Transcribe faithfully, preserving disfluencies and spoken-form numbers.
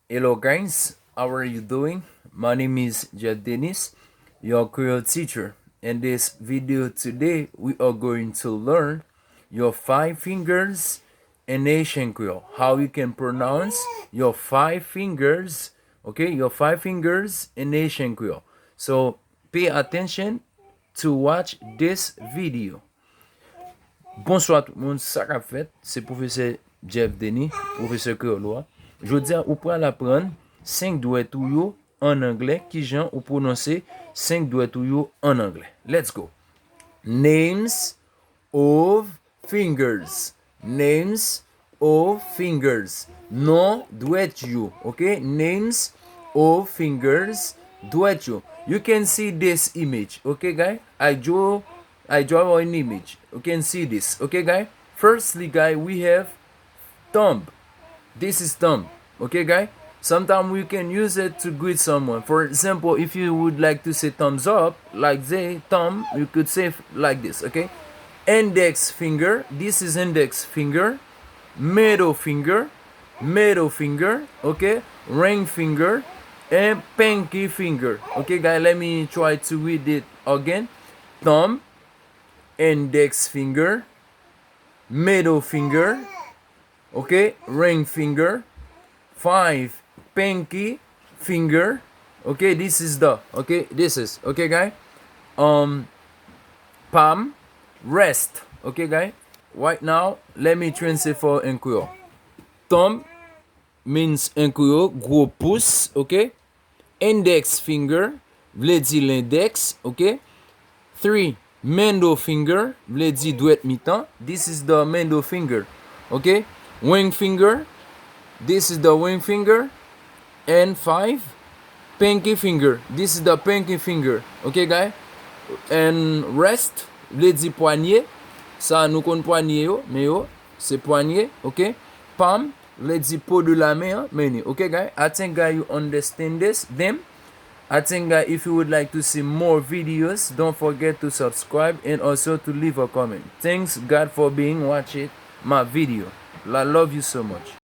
Hello guys, how are you doing? My name is Jeff Dennis, your Creole teacher. In this video today, we are going to learn your five fingers in Haitian Creole. How you can pronounce your five fingers, okay? Your five fingers in Haitian Creole. So pay attention to watch this video. Bonswa tout moun, sa k ap fèt? Se pwofesè Jeff Denis, pwofesè kreyòl ou a. Jodi a, ou pral aprann senk dwèt ou yo an anglè, kijan ou pwononse senk dwèt ou yo an anglè. Let's go. Names of fingers. Names of fingers. Non dwèt yo, okay? Names of fingers. Dwèt yo. You can see this image, okay, guy? I draw, I draw an image. You can see this, okay, guy? Firstly, guy, we have thumb. This is thumb, okay, guy? Sometimes we can use it to greet someone. For example, if you would like to say thumbs up, like say thumb, you could say f- like this, okay? Index finger, this is index finger. Middle finger, middle finger, okay? Ring finger, and pinky finger. Okay, guy, let me try to read it again. Thumb, index finger, middle finger, okay? Ring finger, five, pinky finger, okay? This is the, okay? This is, okay, guy? Um, palm, wrist, okay, guy? Right now, let me translate for in Creole. Thumb means in Creole, gwo pous, okay? Index finger vle di lendèks, okay? Three, middle finger vle di dwèt mitan. This is the middle finger, okay? Ring finger, this is the ring finger. And five, pinky finger, this is the pinky finger, okay, guy? And wrist vle di pwanye. Sa nou konn pwanye yo, men yo se pwanye, okay? Palm vle di po de la men an, men ni, okay, guy? I think, guy, you understand this, them. I think, guy, if you would like to see more videos, don't forget to subscribe and also to leave a comment. Thanks, God, for being watching my video. I love you so much.